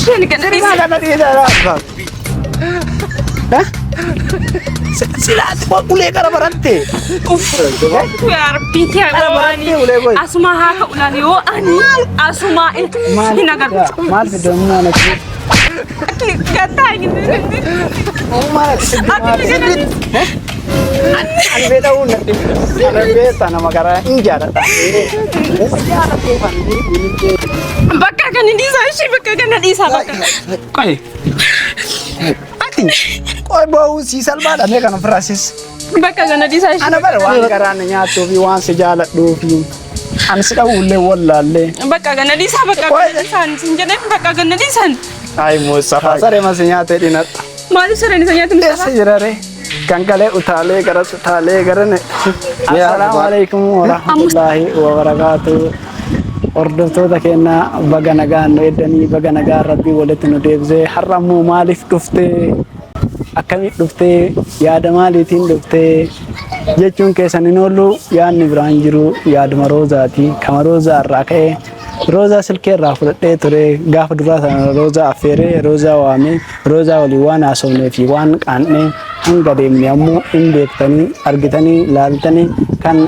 Isheen gana Sirraa dhiisi. kana dhiisaa laata? Silaati ulee qara baratte. Yaa Rabbii yaa Qara barattee ulee goy. Asuma haa ka'u laal yoo ani asuma hin agartu. Maal fidde humnaan ati? Gattaa hin Maal ati fidde maal sirriitti? Ani beedha uun natti. Ani beektaa nama karaa hin jaaladha. Uma jaaladhee kan Bakka kana dhiisaa ishee bakka kana dhiisaa bakka. Qoy. Ati qoy ba'uu sii salphaadha mee kan ofirraa sis. Bakka kana dhiisaa ishee. Ana bara waan garaa na nyaatuu fi waan si jaaladhuu fi ani si dhawullee wallaallee. Bakka kana dhiisaa bakka Qoy. kana dhiisaan sin jedhee bakka kana dhiisan. Ay Mustafa saree masi nyaatee dhinadha. Maaliif sareen isa nyaatu Eessa Mustafa? jira ree? Kan kalee utaalee garas utaalee gara ne. Assalaamu alaikum warahmatullaahi wabarakaatu. Hordoftoota keenya baga nagaan nu eddanii baga nagaan rabbii walitti nu deebisee har'a immoo maaliif dhuftee akkamitti dhuftee yaada maaliitiin dhuftee jechuun keessan hin oolu yaadni biraan jiru yaaduma roozaati. Kama roozaa irraa ka'ee roozaa silkee irraa fudhadhee ture gaafa duraa sana roozaa affeeree roozaa waamee roozaa waliin waan haasofnee fi waan qaannee hanga deemne ammoo hin beektanii argitanii laaltanii kan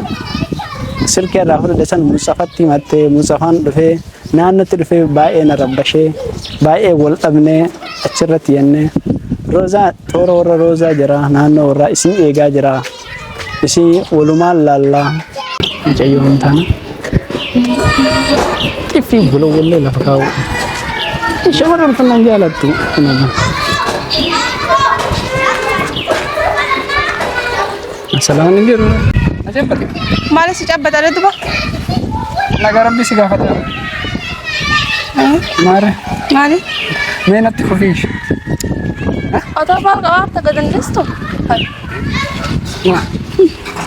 silkee irraa fudhadhe san Mustafatti himattee Mustafaan dhufee naannootti dhufee baay'ee na rabbashee baay'ee wal dhabnee achirratti jennee roozaa toora warra roozaa jira naannoo warraa isii eegaa jira isii walumaan laallaa mucayyoon tana xiffii bulawwallee lafa kaa'u shamarran uffannaan jaalattu Salaan hin jiru. Ajaa'ibati. Maaliif si cabbataa duba? Nagaa rabbi si gaafata. Maare Maali? mee natti fufiish. Otoo maal qabaa harta gadandeestu?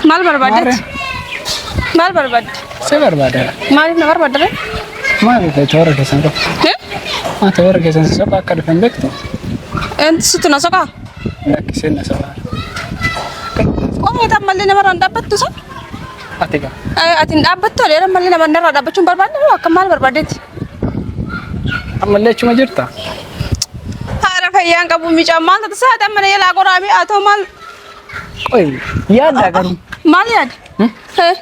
Maal barbaaddetti? Maal barbaadde? Si barbaada. Maaliif na barbaadde? Maal ta'e toora keessan qabu? Eh? Maa toora keessan si soqa akka dhufan beektu? Eentu situ na soqaa? Lakkiseen na soqaa. Qomoo ammallee namarraa hin dhaabbattu sun? Ati gaa. Ati hin dhaabbattu adeera ammallee namarraa dhaabbachuu hin barbaadne moo akka maal barbaaddetti? Ammallee achuma jirta? Haadha fayyaan qabu micaan maal taate saate amma na jalaa qoraamee haa ta'u maal Qoy yaaddaa garuu. maal yaadde? Eh,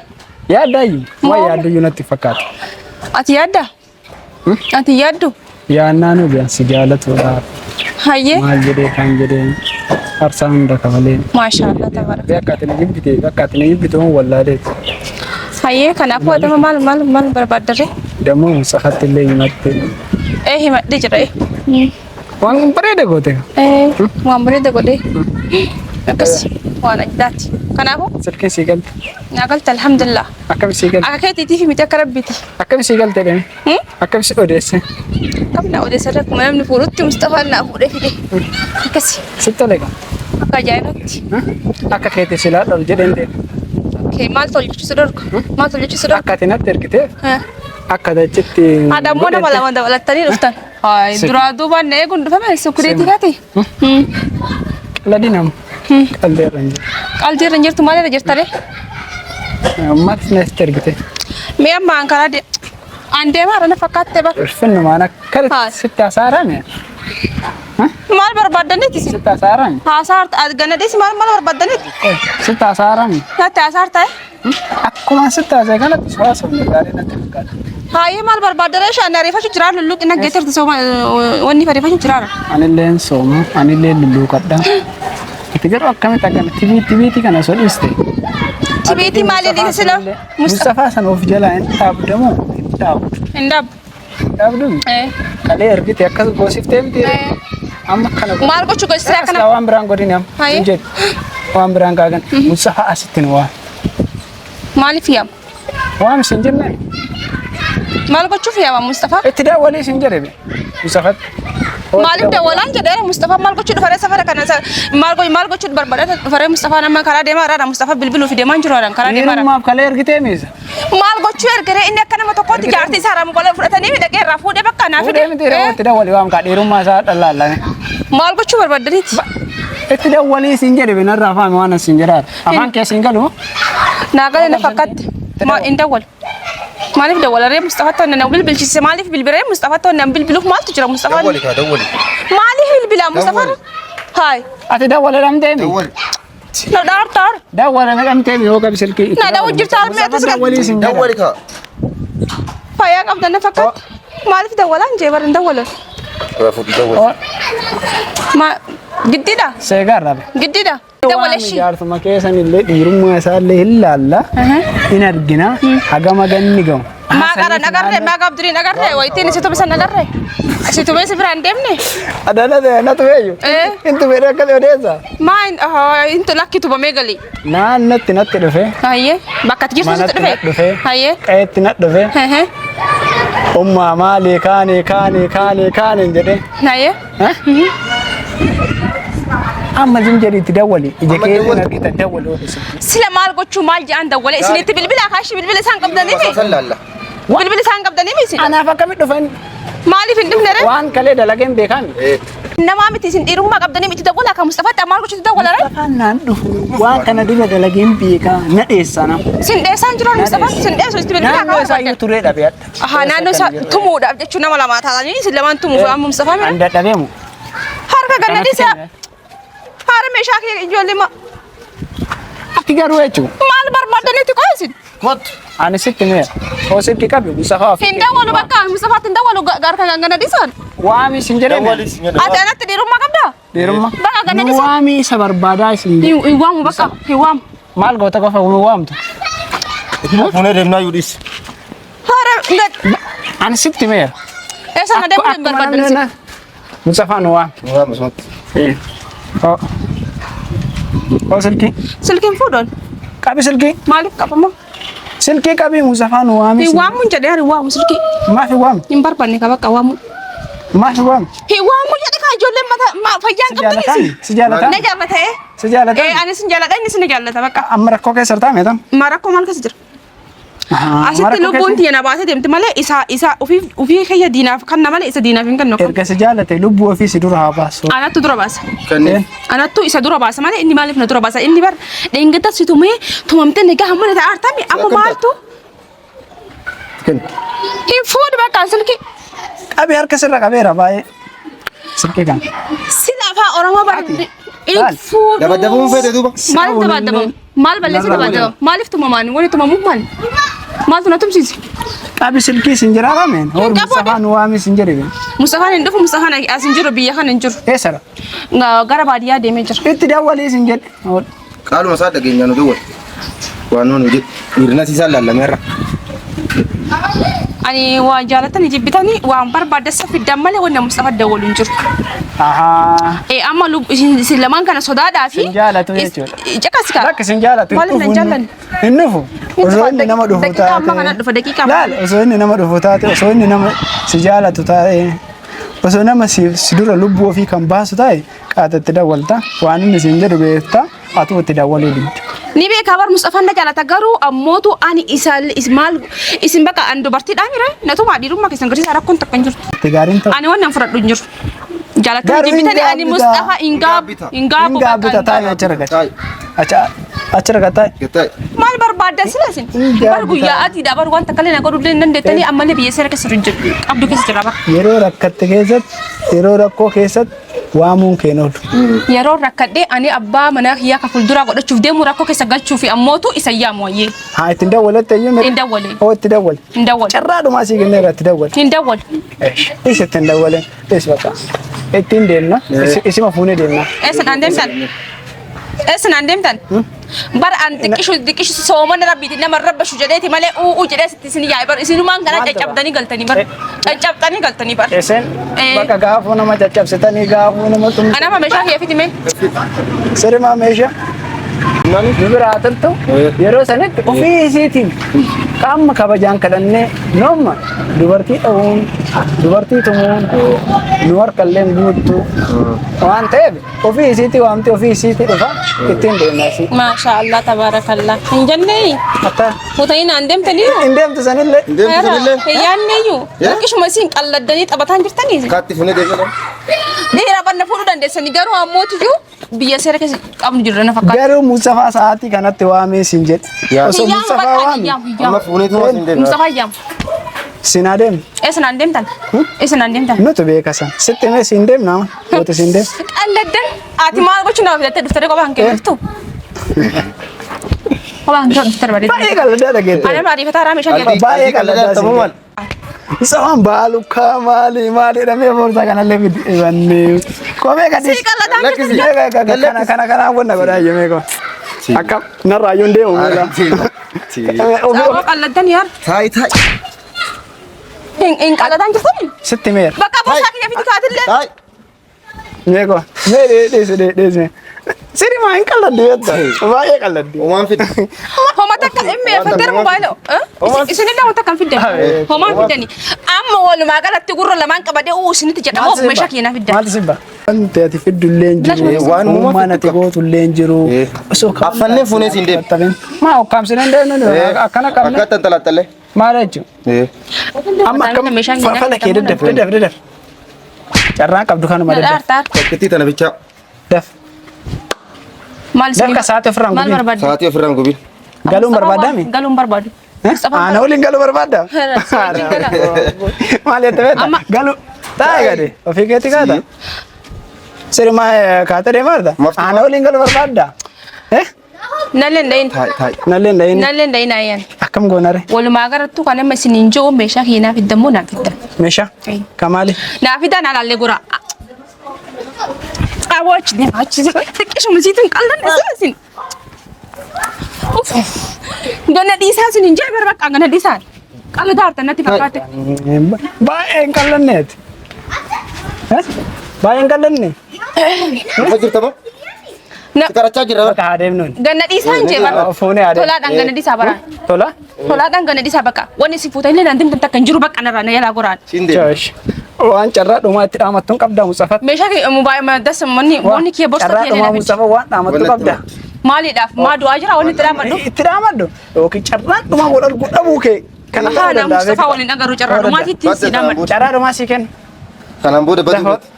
Yaaddaa iyyuu. Waa yaaddu iyyuu natti fakkaata. Ati yaadda? Ati yaaddu? Yaannaan ogaan si jaalatuudhaaf Hayyee. maal jedhee kan jedhee aarsaa hunda kafalee. Maashaallah tabaaraka. Akka ati na jibbite akka ati na jibbite waan wallaaleeti. Hayyee kanaafuu adama maal maal maal barbaaddarre? Dammoo Mustafatti illee himatte. Ee himadhe jira ee. Waan bareeda goote. Ee waan bareeda godhee. Akkas waan ajdaati. Kanaafuu Silkiin sii galte. naa galte alhamdulillah. Akkam sii galte? Akka keetiitiif miti akka rabbiiti. Akkam sii galte dhame? Akkam si odeesse? Akkam na odeessa akkuma namni fuudhutti Mustafaan naa fuudhee fide. Akkasi Sitti tole gaa? akka ajaa'ibaatti. Akka keetii silaa dhol jedheen deema. Kee maal tolchuu si dhorka? Maal tolchuu si dhorka? Akka ati natti ergiteef akka ati achitti. Haadha immoo nama lama dabalattanii dhuftan. Hayi duraa duubaan na eeguun dhufame sukuriitii kaati. Qalladii nama. Qallee irra hin jiru. Qalbii irra hin jirtu maal irra jirta ree? Maal natti ergite? Mee amma an karaa de an deemaa irra na fakkaatte bara. Ulfinnumaan akka Haa. sitti hasaarame. Maal barbaaddaniiti isin? Sitti hasaarame. Haasaa gana dhiisi maal maal barbaaddaniiti? Sitti hasaarame. Natti haasaa ta'e? Akkuma sitti haasa'e kanatti si haasofne gaarii natti fakkaata. Haayee maal barbaaddare ishaan ariifachuu jiraa lulluqi naggeettirti sooma wanni ariifachuu jiraara. Anilleen sooma, anillee lulluuqadha. Ati garuu akkamitti akkana tibii tibiitii kana osoo dhiiste. Tibiitii maaliin dhiise sila? Mustafaa sana of jalaa hin dhaabdamoo hin dhaabdu. Hin dhaabdu. Hin dhaabdu. Eh. Kalee ergite akkas goosiftee miti. Eh. Amma kana Maal gochuu gochistee Akkas akkana? waan biraan godhin amma. Haye. Hin jedhu. Waan biraan kaagan. Mustafaa asitti nu waam. Maaliif yaama? Waam sin jenne. Maal gochuuf yaama Mustafaa? Itti daawwalii sin jedhe be. Mustafatti. Maaliif dawwalaan jedheera Mustafaa maal gochuu dhufaree safara kana maal gochuu maal gochuu barbaada dhufaree Mustafaa nama karaa deemaa irraa Mustafaa bilbiluu fi deemaa jiru karaa deemaa irraa. Dhiirummaaf kalee ergitee miisa. Maal gochuu ergeree inni akka nama tokkootti jaartii isaa irraa mukola fudhatanii dhaqee irraa fuudhee bakka naa fide. Fuudhee miti yeroo itti dawwalii waam kaa dhiirummaa isaa dhallaallame. Maal gochuu barbaaddaniiti? Itti dawwalii sin jedhe binarraa afaan waan sin jedhaara. Afaan kee sin galu. Naa galee na fakkaatti. Maal hin dawwalu. Maaliif dawwalaree Mustafaa ta'an na bilbilchise maaliif bilbilee Mustafaa ta'an na bilbiluuf maaltu jira Mustafaan? Dawwali kaa dawwali. Maaliif bilbilaa Mustafaan? Haay. Ati dawwala dhamteemi. Dawwali. Na dhaartaar. Dawwala na dhamteemi yoo qabi silkii. Na dawwa jirta harmee atis kan. Dawwalii sin jedha. Dawwali kaa. Fayyaa qabda na fakkaata. Maaliif dawwalaan jee bara hin dawwalan. Rafuutu dawwali. Ma giddiidha. Seegaa rabe. Giddiidha. Dawwala ishii. Jaarsuma keessan illee dhiirummaa isaallee hin laalla. Hin argina. Hagama ganni gahu. Maa qaran agarree maa qabduriin agarree wayitiin isitu bisan agarree. Isitu beesi biraan deemne. Adana ta'e natu beeyu. Eh. Intu beekee akka odeessa. Maa hin lakki tubamee gali. Naannatti natti dhufe. Hayyee bakka ati jirtu sitti Manatti dhufe. nat dhufe. Hayyee. Qe'eetti nat dhufe. Hehe. Ummaa maalii kaanii kaanii kaanii kaanii jedhee. Hayyee. Amma zin jedhi itti dawwali. Ija Amma keetiin dawwali. argita dawwali odeessa. Sila maal gochuu maal jedhan dawwale isinitti bilbila kaashii bilbila isaan qabdanii mi? San laalla. Bilbila isaan qabdanii mi isin? Anaaf akkamitti dhufan Maaliif hin dhufne ree? waan kalee dalageen beekan. Namaa miti isin dhiirummaa qabdanii miti dawwala kan Mustafaatti maal gochuutti dawwala ree? Afaan naan dhufu waan kana dura dalageen beekaa na dheessa nama. Sin dheessaan jiru Mustafaan sin dheessu itti bilbila Naannoo kan isaa iyyuu turee dhabe hadha. Ahaa naannoo isaa tumuudhaaf jechuun nama lama taatanii isin lamaan tumuuf amma Mustafaa mira. An dadhabeemu. Harka gannadii si'a. Haara meeshaa kee ijoollee ma Ati garuu jechuun maal barbaadanitti qo'e isin? Kottu. ani sitti meera. Hoo sitti qabi Mustafaa Hin dawwalu bakka Mustafaatti hin dawwalu harka gannadii san. Waami sin jedhee. Dawwali sin jedha. Ati anatti dhiirummaa qabdaa? Dhiirummaa. Bakka gannadii Nu san. waami isa barbaadaa isin jedhe. Hin waamu bakka hin waamu. Maal goota qofa nu waamtu. Fuunee deemnaa yuu dhiisi. Haara gad. Ani sitti meera. Eessa na deemuu hin barbaadan isin? Mustafaa nu waami. Nu waama sumatti. Hoo. Hoo silkii. Silkiin fuudhan. Qabi silkii. Maaliif qabama? Silkii qabi Mustafaa nu waami. Hin waamu hin jedhee hin waamu silkii. Maaf hin waamtu? Hin barbaanne ka bakka waamu. Maaf hin waamtu? Hin waamu jedhe kaa ijoolleen mata fayyaan Si qabdanii jaalataan? isin. Si jaalataan? Na jaallata ee. Si jaalataan? Ee anis hin jaalladha innis ni jaallata bakka. Amma rakkoo keessa jirtaa meetan? Ma rakkoo maal keessa jira? Asitti lubbuun tiyya na baasee deemti malee isa isa ofii ofii kiyya diinaaf kanna malee isa diinaaf hin kennu. Erga si jaalate lubbuu ofii si dura haa baasu. Anattu dura baasa. Kanneen. Anattu isa dura baasa malee inni maaliif na dura baasa? Inni bar dheengadda si tumee tumamtee ni gaha mana ta'aa artami amma maaltu? Kenni. Hin fuudhu bakka silkii. Qabi harka sirra qabeera baay'ee. Silkii kana. Sila afaan Oromoo bar hin Laal. fuudhu. Dabaddabuun fedhe duuba. Maaliif dabaddabamu? Maal balleessi dabaddabamu? Maaliif tumamaan? Wani tumamuuf maal? Maaltu na tumsiise? Qabi silkii sin jira rameen. Hor Hin qabu Mustafaa nu waami sin jedhe. Mustafaan hin dhufu Mustafaan as hin jiru biyya kana hin jiru. Eessara? Gara baadiyyaa deemee jira. Itti dawwalii sin jedhe. Hor. Qaaluma isaa dhageenyaa nu dawwali. Waan nuun jedhu. Dhiirina siisaa laallameerra. Ani waan jaalatanii jibbitanii waan barbaadessa fiddan malee wanni Mustafa dawwalu hin jiru. Ahaa. Ee amma isin lamaan kana sodaadhaa fi. Sin jaalatu jechuudha. Caqas kaa. Lakki sin jaalatu. Maaliif na hin jaallanne? Hin dhufu. Osoo inni nama dhufu Daqiiqaa taate. amma kana dhufa daqiiqaa amma. Laal osoo inni nama dhufu taate osoo inni nama si jaalatu taate osoo nama si si dura lubbuu ofii kan baasu taate qaata itti dawwalta waan inni siin jedhu beekta atuu itti dawwaluu didda. Ni beekaa bar Mustafaan na jaalata garuu ammootu ani isa maal isin bakka an dubartiidhaa mire natumaa dhiirummaa keessan garsiisaa rakkoon takka hin jirtu. Itti gaariin ta'u. Ani waan an fudhadhu hin jiru. Jaalatanii Garuu hin jibbitanii ani gaabbita. Mustafa hin gaabbu hin Hin gaabbu gaabbita bakka taa'e achi argata. Taa'i. Achi achi argata taa'e. Gattaa'i. Maal barbaaddan sila isin? Hin Bar gaabbita. guyyaa adiidha bar waan takka illee na godhullee hin dandeettanii ammallee biyya seera keessa jiru qabdu keessa jira bar. Yeroo rakkatte keessatti yeroo rakkoo keessatti waamuun keen oolu. Yeroo rakkadhee ani abbaa manaa kiyyaa ka fuulduraa godhachuuf deemu rakkoo keessa galchuu fi ammootu isa yaamu wayyee. Haa ittiin dawwalatte iyyuu Hin dawwale. Hoo itti dawwale. Hin dawwale. Carraadhumaa sii kenneera itti dawwale. Hin dawwale. Is ittiin dawwale. Is bakka. Ittiin deemna. Isima fuunee deemna. Eessa naan deemtan? Eessa naan deemtan? Bara an xiqqishu xiqqishu soomana rabbiiti nama rabbashu jedheeti malee u'uu jedhee sitti isin yaa'e bar isinumaan kana Maal ta'e? caccabdanii galtanii bar caccabxanii galtanii bar. Isin Eh. bakka gaafuu nama caccabsitanii gaafuu nama tumtu. Anama meeshaa kiyya fiti mee? Sirmaa meeshaa nu biraa turtu yeroo sanitti ofii isiitiin qaama kabajaan kadhannee nooma dubartii dha'uun dubartii tumuun nu harkallee guuttu waan ta'eef ofii isiitii waamti ofii isiitii dhufa ittiin deemna isii. Maasha Allah tabaarakallah. Hin jennee Hatta fuutanii naan deemtanii hin deemtu sanillee Hin deemtu sanillee. Hin yaadneeyyuu. Eh? Xiqqishuma isin qalladdanii taphataan jirtanii. Kaatti fuunee deemnaa. Dhiira bar Barna fuudhuu dandeessanii garuu ammootiyyuu biyya seera keessa qabnu jirra na fakkaata. Garuu Mustafaa sa'aatii kanatti waamee siin jedhe. Yaa. Osoo Hiyyaama Mustafaa bakka waame hiyyaama Amma hiyyaama. fuuneetu waan hin deemne. Mustafaa hiyyaama. siin adeemu. Eessa naan deemtan? Eessa naan deemtan? Nutu beeka san. Sitti himee siin deemna amma. Goote siin deemna. Qalladdan ati maal gochuu naaf filattee dhuftee kophaa hin kennitu? Kophaa hin kennitu dhuftee Baay'ee bareeda. qalladdaa dhageette. Ani amma ariifataa raa meeshaa kennu. Baay'ee qalladdaa siin Maal? Mustafaan baalukaa maali maali jedhamee boorsaa kanallee fidee Kophee gadi. Si qallataa Lakkisi. Kana kana kana wanna godhaa iyyuu koo. Akka narraa iyyuu hin deemu miila. Sababa qalladdan yaar. Taayi taayi. Hin qallataan jirtani? Sitti meera. Bakka boorsaa kiyya fiti kaatillee. Taayi. Meeqoo? Mee dhiisi dhiisi. Sirimaa hin qalladdi beekta. Baay'ee qalladdi. Homaan fidi. Homa takka hin meeffatteera mobaayila. Isinillee wanta kan fiddan. Homaan fiddani. Amma walumaa galatti gurra lamaan qabadee uu isinitti jedhamu meeshaa kiyya na fiddan. Maaltu sibba? Wanti ati fiddullee hin jiru. Waan uumaa Uumaan ati fiddu qaba. gootullee hin jiru. Osoo Affannee fuunee siin deemna. Maa ukkaamsinee hin deemnu akkana qabne. Akka tantalaattalee. Maal jechuun? Amma akkam fala kee daddaf daddaf daddaf. Carraan qabdu kanuma daddaf. Tokkittii tana bichaa. Daf. Maal Daf ka sa'aatii ofirraan Maal gubin. barbaadde? Sa'aatii ofirraan gubin. Galuun barbaaddaami? Galuun barbaadu. Ana waliin galuu barbaadda? Maal jette beekta? Amma- Galuu. Taa'e gadi. Ofii keetti kaata. Sirima kaatee deemaa jirta? Mafti- Ana waliin galuu barbaadda? Eh? Nalleen dhayin. Taayi taayi. Nalleen dhayini. Nalleen dhayin ayyan. Akkam goonare? Walumaa galattuu kan amma isiniin jiru meeshaa kiyya naa fiddan moo naa fiddan? Meeshaa? Kamaali? Naa fiddan alaallee gura. Aboo achi deema achi xiqqishuma siitu hin qallan isin isin. Ganna dhiisaa isin hin jee bara bakka ganna dhiisaa. Qalla daartan natti fakkaate. Baay'ee hin qallanneeti. Eh? Baay'ee hin qallanne? Lafa jirta moo? Na Si qarachaa jirra. Bakka haa deemnuun. ganna dhiisaa hin jee bara. Fuunee haa deemnu. Tolaadhaan ganna dhiisaa bara. Tola? Tolaadhaan ganna dhiisaa bakka. Wanni si fuuta illee naan dimtan takka hin jiru bakka narraa na yalaa goraan. Siin deemna. Joosh. Waan carraa dhumaa itti dhaamattuun qabda Mustafa. Meeshaa kee mobaayil das manni wanni kiyya borsa Carraa kiyya dhumaa na fiddi. Mustafa waan dhaamattu qabda. Maaliidhaaf maa du'aa jira wanni itti dhaamadhu? Itti dhaamadhu yookiin carraan dhumaa wal arguu dhabuu kee kana ta'uu Haala danda'a Mustafaa beekta. waliin agarru carraa dhumaatiitti si dhaamadhu. Carraa dhumaa sii kenna. Kanaan booda baduu Lafa- miti.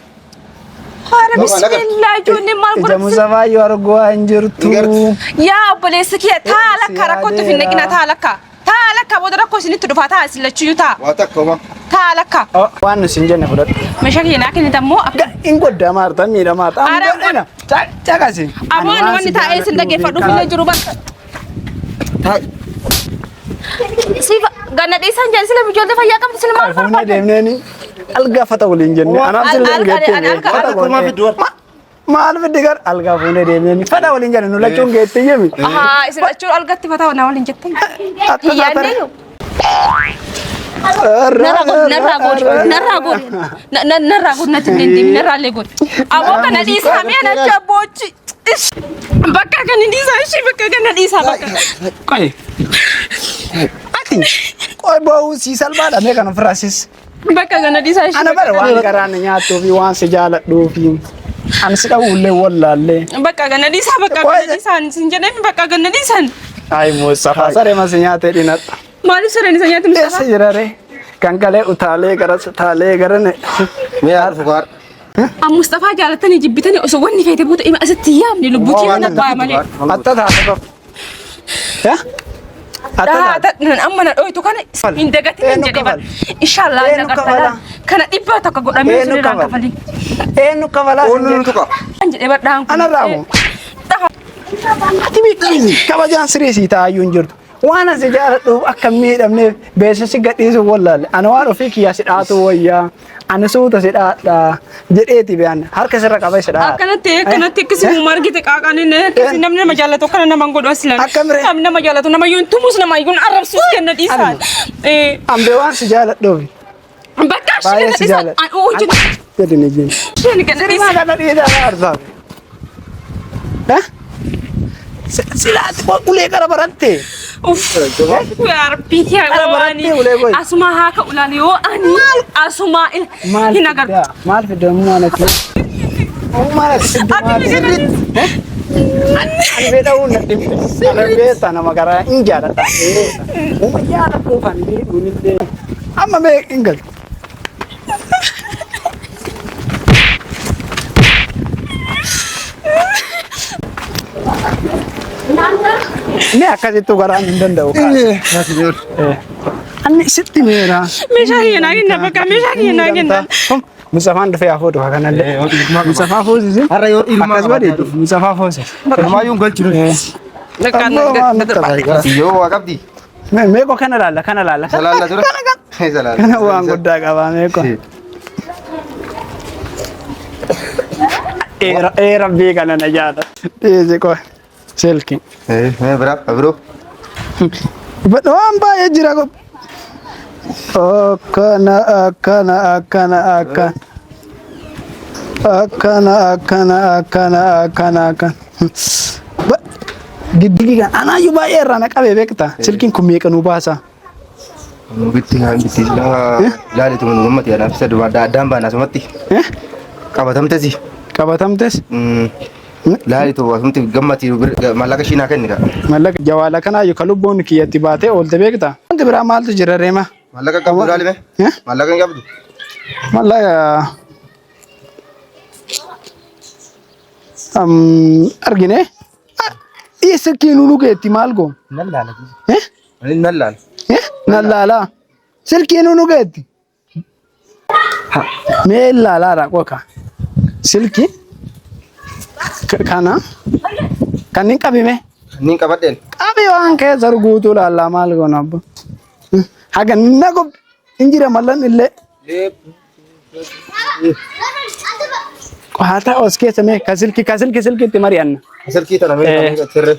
Haara bismillaa ijoolleen maal Ija godhatu? Mustafaa yoo arguu hin jirtu. Hin gartu. Yaa obboleessi kiyya taa lakka rakkootti of hin naqina taa lakka. Taa lakka booda rakkoo isinitti dhufaa taa isin lachuyyuu taa. Waa takka homaa. Taa lakka. Oh, waan nu siin jenne fudhadhu. Meeshaa kiyya naa kennita immoo akka Hin goddaa maarta miidhamaa ta'a. Ara Amma caqasi. Aboo ani wanni taa'ee isin dhaggeeffadhuuf illee jiru bakka. Taayi. Siif ganna dhiisan jedhe sila ijoollee fayyaa qabdi sila maal Fuunee barbaadda? deemneeni algaa fata waliin jenne. Anaaf sillee hin geettee. Alga- Fata Waa takka homaa goonee. fiddu warra. Maal fiddi gar algaa fuunee deemneeni fata waliin jenne nu lachuun geettee yemi. Ahaa isin lachuu algatti fataa naa waliin jettan. Akka Hin taatare. yaadneeyu. Narraa godhi narraa godhi narraa godhi narraa godhi natti hin deemin narraa illee godhi. Aboo kana dhiisaa mee natti abboochi. Bakka kana dhiisaa ishee bakka kana dhiisaa bakka. Qoy. Ati qoy ba'uu sii salphaadha mee kan ofirraa sis. Bakka kana dhiisaa ishee. Ana bara waan garaan nyaattuu fi waan si jaaladhuu fi ani si dhabuullee wallaallee. Bakka kana dhiisaa bakka kana dhiisaan sin jedhame bakka kana dhiisan. Ay Mustafa saree masi nyaatee dhinadha. Maaliif sareen isa nyaatti Eessa Mustafaa? jira ree? Kan kalee utaalee garas utaalee gara ne. Mee haa dhufu gaar. Mustafaa jaalatanii jibbitanii osoo wanni feete buute ima asitti yaamne lubbuutii mana ba'a malee. Atta taate qofa. Yaa? Atta taate. Amma na dhooytu kana hin dagatin hin Eenyu jedhe bara. kafala? Inshaallah Eenyu na gartala. kafala? Kana dhibbaa tokko godhamee Eenyu sun irraan kafala? kafalin. Eenyu kafalaa? Ooluu nu tuqa. Kan jedhe badhaan kun. Ana raamu. Ati miidhamni kabajaan siree sii taa'ayyuu hin jirtu. Waan asi jaaladhuuf akka hin miidhamneef beeksisi gadhiisuuf wallaalle. Ana waan ofii kiyyaa si dhaatu wayyaa. Ani suuta si dhaadha jedheeti beekan harka sirra qabee si dhaadha. Akkanatti akkanatti akkasii uuma argite qaaqaan inni akkasii namni nama jaallatu akkana nama hin godhu asilan. Akkam ree? Namni nama jaallatu nama iyyuu hin tumus nama iyyuu hin arrabsus kenna dhiisaan. Ambee waan si jaaladhuuf. Bakka ishee Baay'ee kenna si dhiisaan. jaaladha. An hojii Jedhi ni jenni. isheen kenna Sirmaa dhiisaan. kana dhiisaa arsaaf. Silaati ulee qara baratte. Uff. Yaa Rabbii yaa Qara barattee ulee goy. Asuma haa ka'u laali yoo ani asuma Maal hin agartu. fiddaa? Maal fiddaa ummaan ati? Ummaan ati fiddu maal? Sirriitti. Ani beedha'uun na dhibbe. Ani beektaa nama garaa hin jaaladha. Uma jaaladhuuf ani miidhuunillee. Amma mee hin galtu. Inni akkasittuu garaan hin danda'u. Anni sitti meera. Meeshaa kiyya naa kenna bakka meeshaa kiyya naa kenna. Mustafaan dhufee haa fuudhu kanallee. Mustafaa fuusisi. Har'a yoo ilmaa Akkas godhi Mustafaa fuusisi. Ilmaayyuun galchinu. Bakka Yoo waa qabdi. Meeqoo kana laalla kana laalla. Salaalla dura. Salaalla. Kana waan guddaa qabaa meeqoo. Ee rabbii kana na jaata. Dhiisi qoy. Silki. Mee biraa biroo. Waan baay'ee jira qoy. Akkana akkana akkana akkana. Akkana akkana akkana akkana akkana. Giddigi kan anaayyuu baay'ee irraa na qabee beekta. Silkiin kun meeqa nu baasa? Bitti bitti laalitu nu gammati anaaf isa duba addaan baana asumatti. Qabatamtesi. Qabatamtes? Laalitu asumatti gammati maallaqa ishii naa kenni kaa. Mallaqa jawaala kanaayyuu ka lubbuun kiyyatti baatee oolte beekta. Wanti biraa maaltu jira reema? Maallaqa qabdu laalime. Maallaqa hin qabdu. Mallaqa argine silkiin nu geetti maal goon? Nan laala. Nan laala. Nan laala. Silkiin nu geetti. Mee laalaadha qoka. Silki kana kanneen qabime. Kanneen qabadheen. Qabi waan keessa guutuu laallaa maal goona abbo. Haga na gob hin jira mallan illee. Haa ta'u as keessa mee ka silki ka silki silkitti mari'anna. Silkii tana mee sirri.